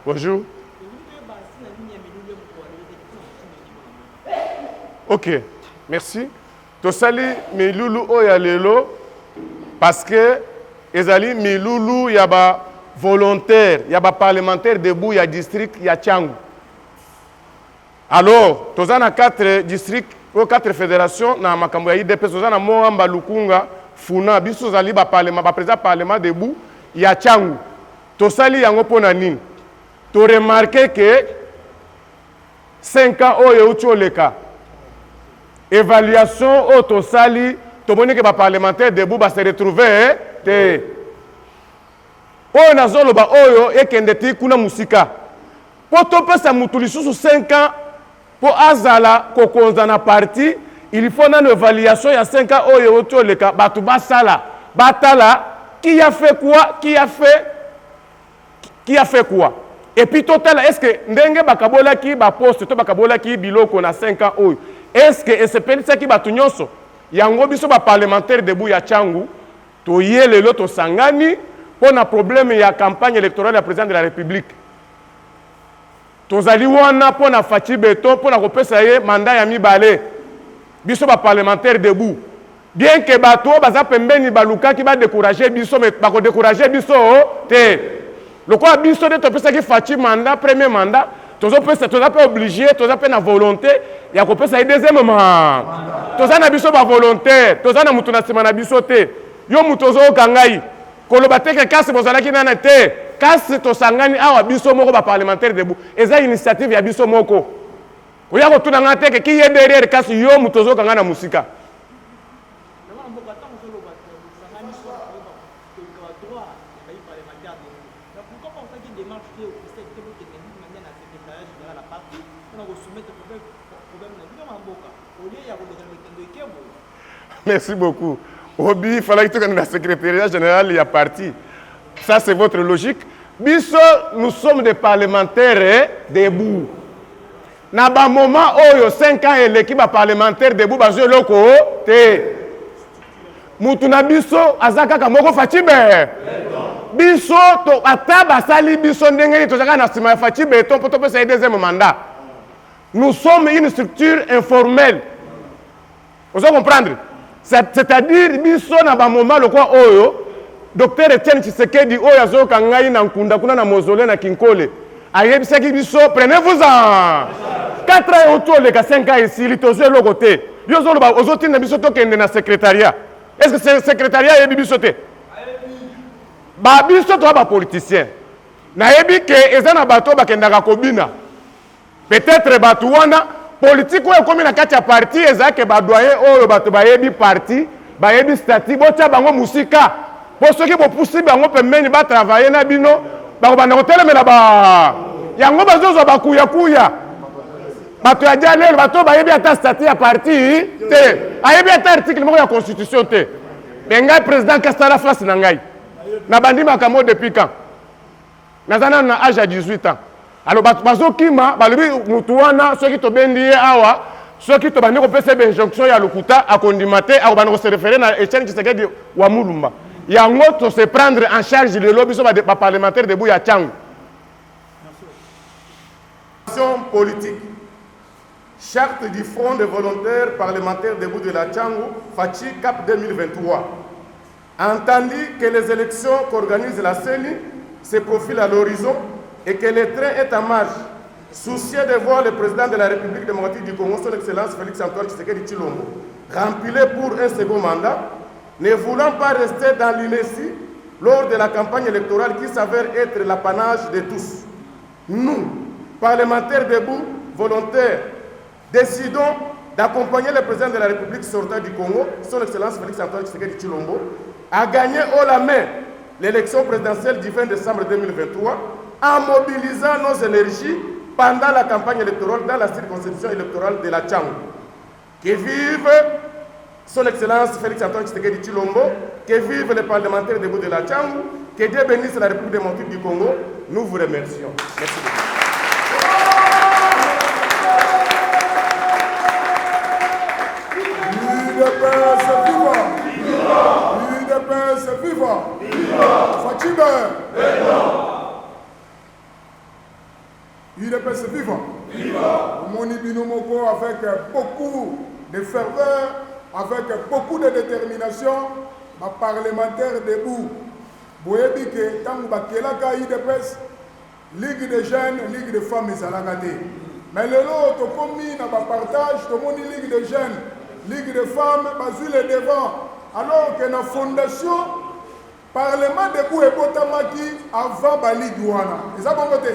Bonjour. Ok, merci. Tosali milulu oyo ya lelo parce que ezali milulu ya ba volontaire ya ba parlementaire debout ya district ya Tshangu. Alors, toza na 4 districts oyo 4 fédérations na makambo ya UDPS, toza na Moamba, Lukunga, Funa. Biso tozali ba parlement, ba président parlement debout ya Tshangu. Tosali yango mpo na nini? To remarquer que 5 ans oyo euti oleka évaluation oyo tosali, tomoni ke ba parlementaire debout ba se retrouver te. Oyo nazoloba oyo ekende ti kuna mosika mpo topesa mutu lisusu 5 ans mpo azala kokonza na parti, il faut nano évaluation ya 5 ans oyo euti oleka, bato basala batala qui a fait quoi, qui a fait quoi, et puis totala est ce que ndenge bakabolaki baposte to bakabolaki biloko na 5 ans oyo, est ce que esepelisaki bato nyonso. Yango biso baparlementaire debout ya Tshangu toye lelo, tosangani mpo na problème ya campagne électorale ya président de la République. Tozali wana mpo na Fatshi Béton, mpo na kopesa ye mandat ya mibale. Biso baparlementaire debout, bien que bato oyo baza pembeni balukaki badécourage biso, mais bakodécourage biso te. Lokola biso nde topesaki Fatshi mandat, premier mandat, tozopesa, toza mpe obligé, toza mpe na volonté ya kopesa ye deuxième mandat. Toza na biso bavolontaire, toza na motu na nsima na biso te. Yo moto ozoyoka ngai koloba te ke kasi bozalaki nana te, kasi tosangani awa biso moko baparlementaire debout, eza initiative ya biso moko. Koya kotuna ngai te ke qui est derrière, kasi yo moto ozoyoka ngai na mosika. Mwana mboka, ntango ozoloba bosangani so koyeba koluka badroit ya bayi parlementaire debout, mais pourquoi pas osalaki démarche te officielle te, bokende mania na secrétariat général ya parti mpona kosoumettre problème na bino, mwana mboka, au lieu ya koleka na bitando ekebo? Merci beaucoup. Obi, il fallait que tu la secrétariat général ya parti. Ça, c'est votre logique. Biso, nous sommes des parlementaires debout. Na ba moment oyo 5 ans eleki, ba parlementaire debout bazwi eloko te. Mutu na biso aza kaka moko, Fatshi Bé. Biso to ata basali biso ndenge nini, tozalaka na nsima ya Fatshi Béton mpo topesa ye deuxième mandat. Nous sommes une structure informelle. Ozo comprendre? C'est-à-dire biso na bamoment lokwa oyo docteur Etienne Tshisekedi oyo azoyoka ngai na nkunda kuna na mausolée na Kinkole ayebisaki biso: prenez-vous en 4 ans euti oleka, 5 ans esili, tozwi eloko te. Yo ozoloba, ozotinda biso tokende na secrétariat. Est ce que secrétariat ayebi biso te? Babiso toza bapoliticien. Nayebi ke eza na bato oyo bakendaka kobina. Peut-être bato wana, politike oyo ekómi na kati ya parti ezalaki badoyen oyo bato bayebi parti, bayebi statut, botya bango mosika, mpo soki bopusi bango pembeni batravaille na bino, bakobanda kotelemela ba yango, bazozwa bakuyakuya, bato ya dia lelo, bato oyo bayebi ata statut ya parti te, ayebi ata article moko ya constitution te. Mais ngai, président Kasala, face na ngai, nabandi makambo depuis quand? Naza nano na age ya 18 ans. Alors bato bazokima, balobi mutu wana soki tobendi ye awa, soki tobandi kopesa ye bainjonction ya lokuta, akondima te, akobanda kose référer na Etienne Tshisekedi wa Mulumba. Yango tose prendre en charge lelo, biso baparlementaire debout ya Tshangu. Politique. Charte du Front des volontaires parlementaires debout de la Tshangu, Fatshi Cap 2023. Entendu que les élections qu'organise la CENI se profilent à l'horizon et que le train est en marche, soucieux de voir le président de la République démocratique du Congo, son Excellence Félix Antoine Tshisekedi Tshilombo, rempiler pour un second mandat, ne voulant pas rester dans l'inertie lors de la campagne électorale qui s'avère être l'apanage de tous. Nous, parlementaires debout, volontaires, décidons d'accompagner le président de la République sortant du Congo, son Excellence Félix Antoine Tshisekedi Tshilombo, à gagner haut la main l'élection présidentielle du 20 décembre 2023 en mobilisant nos énergies pendant la campagne électorale dans la circonscription électorale de la Tshangu. Que vive son Excellence Félix Antoine Tshisekedi Tshilombo, que vive les parlementaires debout de la Tshangu, que Dieu bénisse la République démocratique du Congo. Nous vous remercions. Merci beaucoup. UDPS viva! UDPS viva! Fatshi Bé! Udps viva! Omoni bino moko avec beaucoup de ferveur, avec beaucoup de determination, ba parlementaires debout. Boyebi ke tango bakelaka udps, ligue des jeunes, ligue des femmes ezalaka te. Mais lelo oyo tokomi na ba partage, tomoni ligue des jeunes, ligue des femmes bazui le devant alors que na fondation Parlement debout ebotamaki avant ba ligue wana. Eza bongo te?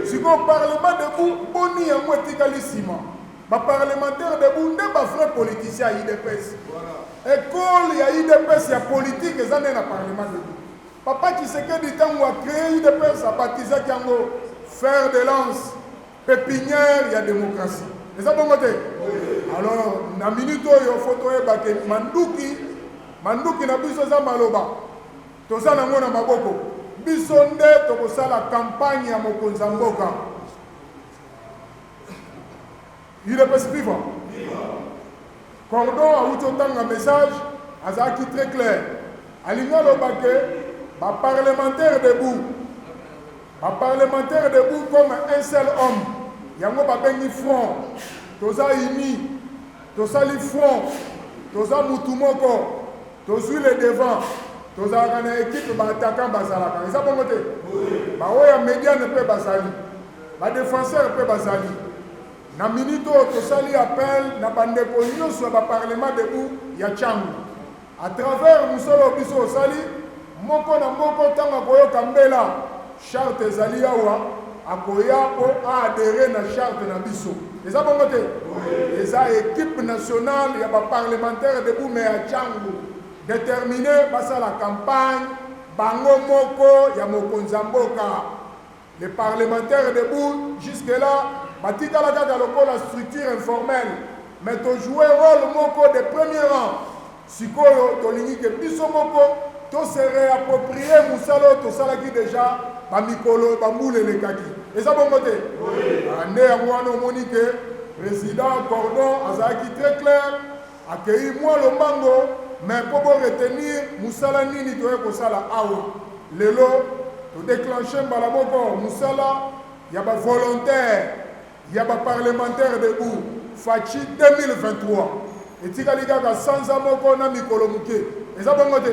Sikoyo parlement debout boni yango etikali sima? Ba parlementaires debout nde ba vrais politiciens ya udps. Ecole ya udps ya politique eza nde na parlement debout. Papa Tshisekedi tango a cree udps a baptisaki yango fer de lance, pepinière ya democratie. Eza bongo te? Alors na minute oyo faut toyeba ke manduki manduki na biso eza maloba. Toza nango na maboko. Biso nde tokosala campagne ya mokonzi ya mboka. Udps viva! Cordon awuti otanga message azalaki très clair. Alingi aloba ke ba parlementaires debout Ba parlementaires debout comme un seul homme yango babengi front toza unis tosali front toza mutu moko tozui le devant tozalaka na equipe ba attaquants bazalaka eza bongo te ba oyo ya mediane pe bazali ba defenseurs pe bazali na minute oyo tosali appel na bandeko nyonso ya ba parlement debout ya Tshangu À travers mosala oyo biso osali, moko na moko ntango akoyoka mbela, charte ezali awa, akoya mpo a adherer na charte na biso. Eza bongo te? Eza equipe nationale ya ba parlementaires debout mais ya Tshangu, determine basala campagne bango moko ya mokonzi ya mboka. Les parlementaires debout jusque là batikala kaka lokola structure informelle mais to jouer role moko de premier rang. Sikoyo tolingi ke biso moko to se reapproprier mosala oyo tosalaki dejà ba mikolo ba mbula elekaki. Eza bongo te? Ah, nde yango wana omoni ke president Cordon azalaki très clair, akeyi mwa lombango mais mpo bo retenir mosala nini toye kosala awa lelo. To declencher mbala moko musala ya ba volontaires ya ba parlementaires debout Fatshi 2023. Etikali kaka sanza moko na mikolo muke. Eza bongo te?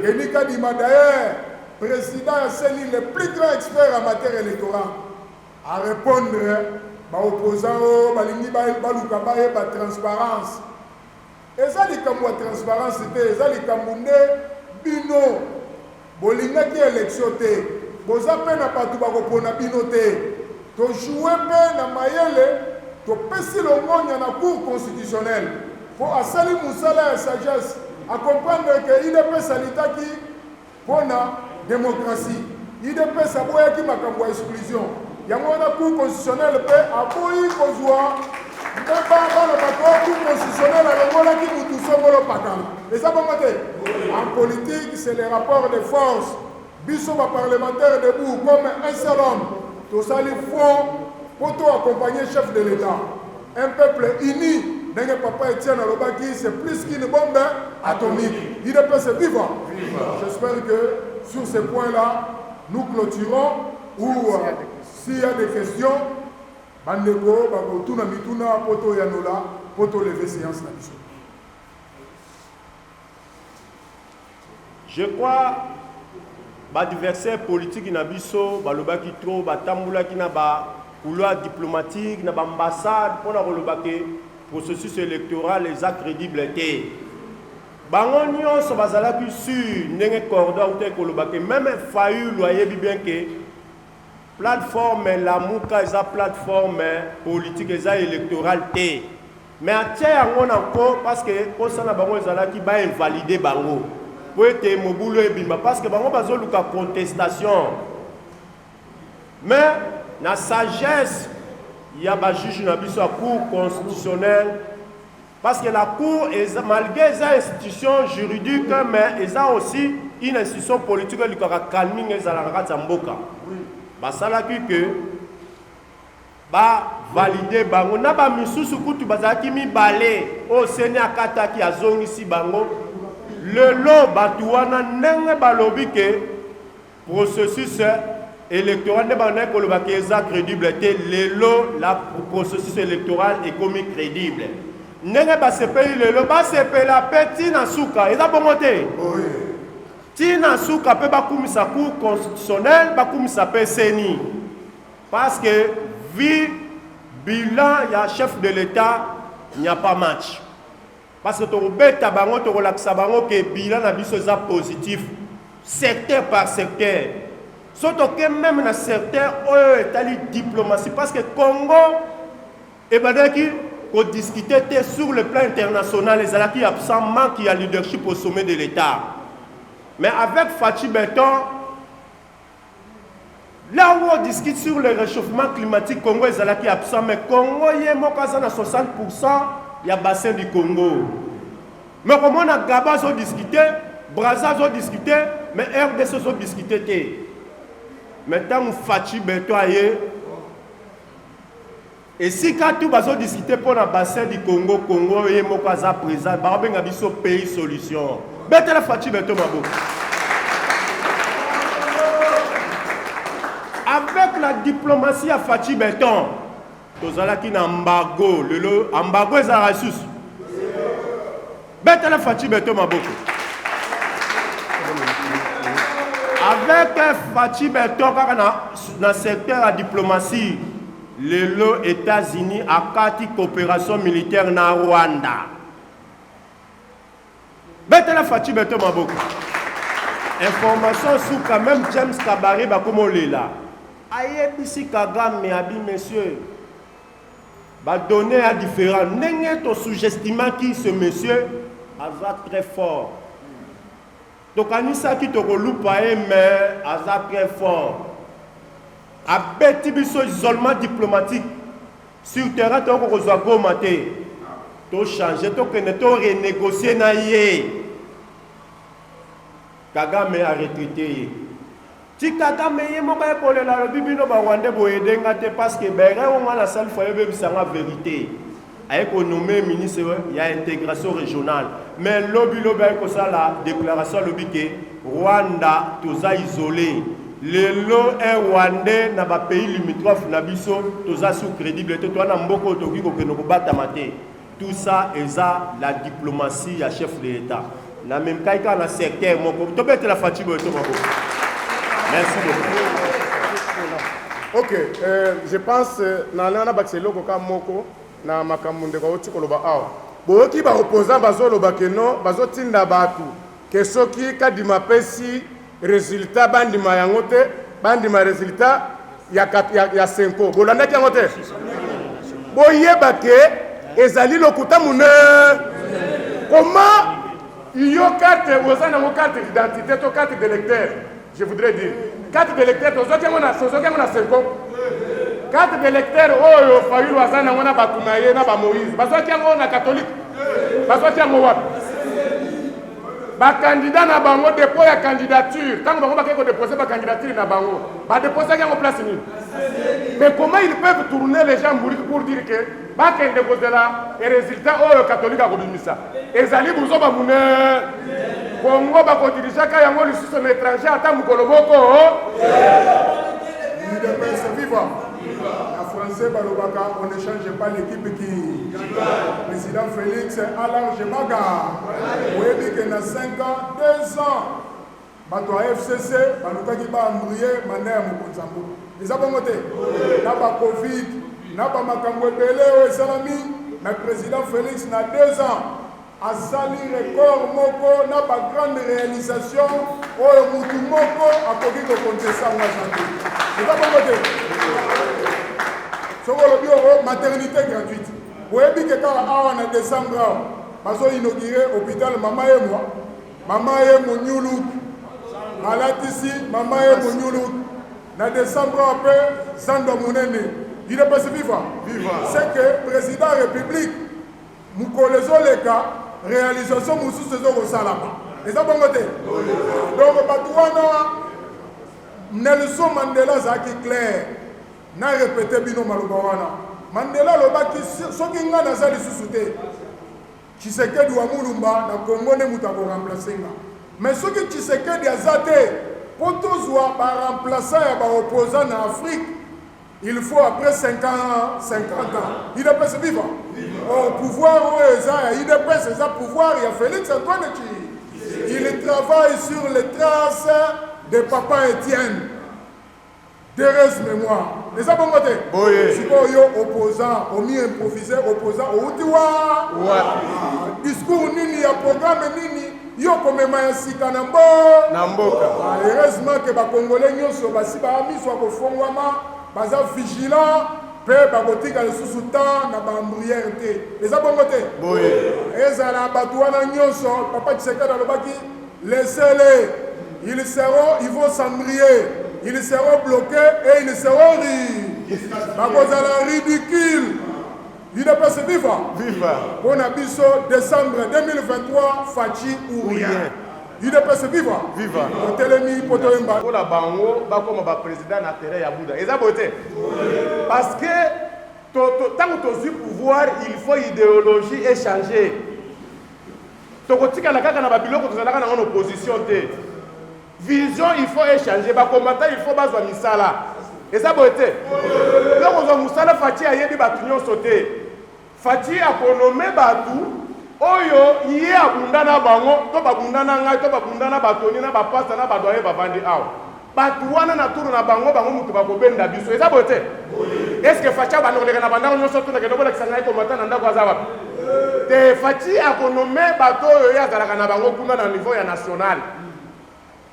Denis Kadima d'ailleurs president ya CENI le plus grand expert en matière electorale a repondre ba opposants oyo balingi baluka bayeba transparence. Eza likambo ya transparence te, eza likambo nde bino bolingaki election te, boza pe na batu bakopona bino te. To jouer pe na mayele, topesi longonya na cour constitutionnelle po asali musala ya sagesse, a comprendre que udps alitaki Pona democratie, udps aboyaki makambo ya exclusion. Yango wana cour constitutionnelle pe aboyi kozua mbeba baloba ko cour constitutionnelle alongolaki mutu songolo pakala. Eza bongo te? En politique, c'est le rapport de force. Biso ba parlementaires debout comme un seul homme, tosali front po to accompagner chef de l'Etat. Un peuple uni, ndenge papa Etienne alobaki, c'est plus qu'une bombe atomique. Udps viva! J'espère que sur ce point-là, nous clôturons ou euh, s'il y a des questions, bandeko bakotuna mituna po toyanola po tolever séance na biso. Je crois ba adversaires politiques na biso balobaki trop, batambulaki na ba couloirs diplomatiques, na ba ambassades pona koloba que processus electoral eza credible te. Bango nionso bazalaki sur ndenge Cordon awutaki koloba que meme Fayulu ayebi bien que plateforme Lamuka eza plateforme politique, eza electorale te. Mais atie yango na nko parce que posa na bango ezalaki ba invalider bango po ete mobulu ebima parce que bango bazoluka contestation. Mais na sagesse ya ba juges na biso ya cour constitutionnelle parce que la cour eza, malgré eza institution juridique mais eza aussi une institution politique elukaka calming ezala na kati ya mboka. Basalaki que Ba valider bango na ba misusu kutu bazalaki mibale oyo ceni akataki azongisi bango lelo batu wana ndenge balobi ke processus Electoral nde bandaki koloba ke eza credible te, lelo la processus electoral ekomi credible. Ndenge basepeli lelo basepela pe ti na suka, eza bongo te? Ti na suka pe bakumisa cour constitutionnelle, bakumisa pe CENI parce que vu bilan ya chef de l'Etat il n'y a pas match. Parce que tokobeta bango, tokolakisa bango ke bilan na biso eza positif secteur par secteur. So toke meme na secteur oyo etali diplomatie parce que Congo ebandaki ko discuter te sur le plan international, ezalaki absent, manque ya leadership au sommet de l'État. Mais avec Fatshi Beton, Là où on discute sur le réchauffement climatique, Congo ezalaki absent, mais Congo ye moko aza na 60% ya bassin du Congo. Mais komona Gabon azo discuter, Brazza azo discuter, mais RDC azo discuter te. Mais ntango Fatshi Beton aye, esika tout bazo discuter mpo na bassin du Congo, Congo ye moko aza présent, baobenga biso pays solution. Betela Fatshi Beton maboko. Avec la diplomatie ya Fatshi Beton, tozalaki na embargo, lelo embargo ezalaka lisusu. Betela Fatshi Beton maboko. Avec Fatshi Beton kaka na, na secteur ya diplomatie, lelo États-Unis akati coopération militaire na Rwanda. Betela Fatshi Beton maboko. Information suka même James Kabare bakomolela. Ayebisi Kagame abi monsieur ba données ya différent ndenge to sous-estimaki ce monsieur aza très fort. Tokanisaki tokolupa ye mais aza très fort. Abeti biso isolement diplomatique. Sur terrain toko kozwa Goma te. To changer tokende to renégocier na ye. Kagame a retraité ye. Ti Kagame ye moko aye kolela alobi bino ba Rwandais bo aider nga te parce que ba erreur oyo nga nasali fallait obebisa nga verite. Aye ko nommer ministre ya integration regionale. Mais lobi lobi aye kosala declaration alobi ke Rwanda toza isole. Lelo un Rwandais na ba pays limitrophes na biso toza sous credible te, toza na mboka oyo tokoki kokende kobatama te. Tout ça eza la diplomatie ya chef de l'Etat. Na memkai kaka na secteur moko. Tobetela Fatshi boye to maboko. Merci beaucoup. Ok, je pense na na bakisa eloko ka moko na makambo ndeko auti koloba awa. Boyoki ba opposants bazoloba ke non, bazotinda bato ke soki Kadima apesi resultat bandima yango te, bandima resultat ya, ya, ya Senko. Bolandaki yango te? Boyeba ke ezali lokuta mune. Comment yo carte oza nango carte d'identité to carte d'électeur, je voudrais dire carte d'électeur tozwaki yango na tozwaki yango na Senko. Carte d'électeur oyo Fayulu aza nango na bato na ye na ba Moïse bazwaki yango na catholique, bazwaki yango wapi? Ba candidats na bango depot ya candidature tango bango bakei ko deposer ba candidature na bango ba deposaki yango place nini? Mais comment ils peuvent tourner les gens bourriques pour dire que bakende kozela résultat oyo catholique akobimisa? Ezali buzoba munene. Congo bakodirijaka yango lisusu na étranger ata mokolo moko. UDPS viva! Na français balobaka on ne change pas l'équipe qui Président Félix a largement oyebi ke na 5 ans 2 ans bato ya FCC balukaki ba embrouiller mandat ya mokonzi ya mboka. Eza bongo te? Na ba Covid na ba makambo ebele oyo esalami, mais Président Félix na 2 ans asali record moko na ba grande réalisation oyo mutu moko akoki ko contester yango aza te. Eza bongo te? Soki olobi oyo maternité gratuite, oyebi ke kaka awa na décembre awa bazo inaugurer hôpital Mama Yemwa, Mama Yemo New Look, balatisi Mama Yemo New Look na décembre awa mpe zando ya monene. UDPS viva! C'est que président ya république mokolo ezoleka réalisation mosusu ezokosalama, eza bongo te? Donc bato wana Nelson Mandela azalaki clair, na répété bino maloba wana. Mandela alobaki soki nga naza lisusu te, Tshisekedi wa Mulumba na Congo nde moto akoremplace nga, mais soki Tshisekedi aza te, Mpo tozwa ba remplaçants ya ba opposants na Afrique, il faut après 50 ans, 50 ans. Udps viva! Or pouvoir oyo eza ya udps eza pouvoir ya Felix Antoine Tshi. Il travaille sur les traces de papa Etienne. D'heureuse mémoire. Eza bongo te? Boye. Sikoyo yo opposant, omi improviser opposant, outi wa? Wapi? Ah, discours nini ya programme nini yo komema ya sika na mbo? Na mboka. Ah, heureusement que ba Congolais nyonso basi ba miso ya kofongwama, baza vigilant pe bakotika lisusu temps na ba embrouillère te. Eza bongo te? Boye. Ezala bato wana nyonso, Papa Tshisekedi alobaki Laissez-les, ils seront, ils vont s'embrier, ils seront bloqués et ils seront ri. Bakozala ridicule. UDPS viva. Viva. Pona biso décembre 2023 Fatshi ou rien. UDPS viva. Viva. Otelemi po toyemba. Lokola bango bakoma ba président na terrain ya Bouddha. Eza boye te? Parce que tango tozwi pouvoir, il faut idéologie echanger. Tokotikala kaka na ba biloko tozalaka nango na opposition te. Vision il faut echanger, ba combattants il faut bazwa misala. Eza boye te? Yo kozwa mosala Fatshi ayebi bato nyonso te. Fatshi akonome bato oyo ye abunda na bango to babunda na ngai to babunda na batoni na bapasta na badoyen bavandi awa. Batu wana na tour na bango, bango mutu bakobenda biso. Eza boye te? Est ce que Fatshi abanda koleka na bandako nyonso to nakende bolakisa ngai combattant na ndako aza wapi? Te, Fatshi ako nommer bato oyo ye azalaka na bango kuna na niveau ya national.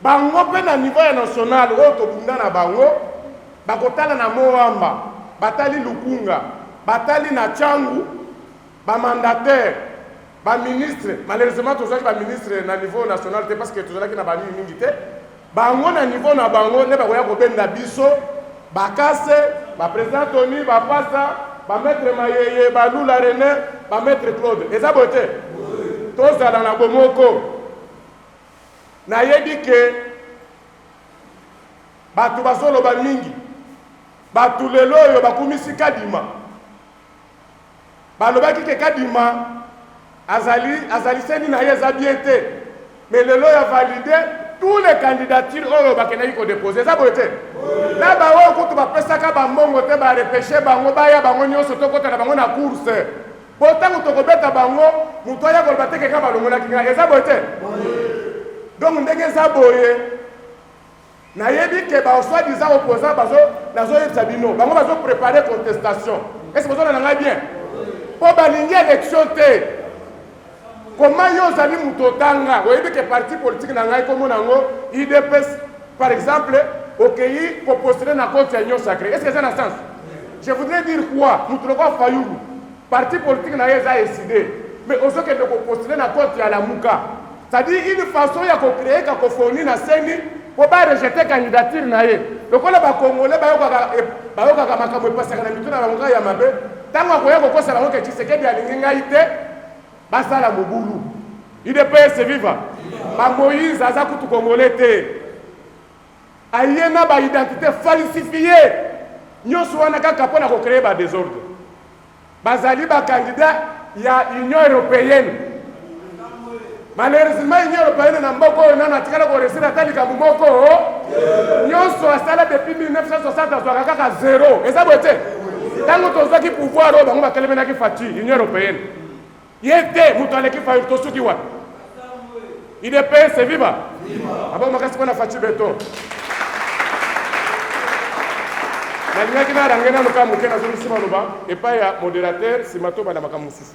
Bango pe na niveau ya national oyo tobunda na bango, bakotala na Moamba, batali Lukunga, batali na Tshangu, ba mandataires, ba ministres. Malheureusement tozwaki ba ministres na niveau national te parce que tozalaki na ba nini mingi te. Bango na niveau na bango nde bakoya kobenda biso ba Kase, ba president Tony, ba Pasta, ba maitre Mayeye, ba Lula Rene, ba maitre Claude. Eza boye te? Tozala na bomoko. Nayebi ke bato bazoloba mingi. Bato lelo oyo bakumisi Kadima. Balobaki ke Kadima azali azaliseli na ye eza bien te, mais lelo oyo avalide tous les candidatures oyo bakendaki ko deposer. Eza boye te? Na ba oyo kutu bapesaka ba mbongo te, ba repecher bango baya bango nyonso tokota na bango na course, po tango tokobeta bango moto aya koloba te ke nga balongolaki nga. Eza boye te? Donc ndenge eza boye, Nayebi que ba soit disant opposants bazo nazo yebisa bino bango bazo preparer contestation. Est ce que bozo landa ngai bien? Po balingi election te. Comment yo ozali moto otanga oyebi que parti politique na ngai kombo na yango UDPS par exemple okeyi ko postuler na compte ya Union sacree. Est ce que eza na sens? Je voudrais dire quoi? Moto lokola Fayulu parti politique na ye eza ECIDE mais ozokende ko postuler na compte ya Lamuka. C'est à dire une façon ya ko creer cacophonie na CENI po ba rejeter candidature na ye. Lokola ba congolais bayokaka bayokaka makambo epasaka na mitu na bango kaka ya mabe, tango akoya kokosa bango ke Tshisekedi alingi ngai te, basala mobulu. Udps viva! Ba Moïse aza kutu congolais te. Aye na ba identité falsifiée. Nionso wana kaka pona ko creer ba desordre. Bazali ba candidats ya Union europeenne. Malheureusement Union europeenne na mboka oyo nanu atikala ko reussir ata likambo moko. Nionso asala depuis 1960 azwaka kaka zero. Eza boye te? Tango tozwaki pouvoir oyo bango batelemelaki Fatshi, Union europeenne. Ye te moto aleki Fayulu tosuki wapi? Udps viva! Maboko makasi mpo na Fatshi Beton. Nalingaki na range nanu kaka moke, nazongisi maloba epai ya moderateur, sima tobanda makambo mosusu.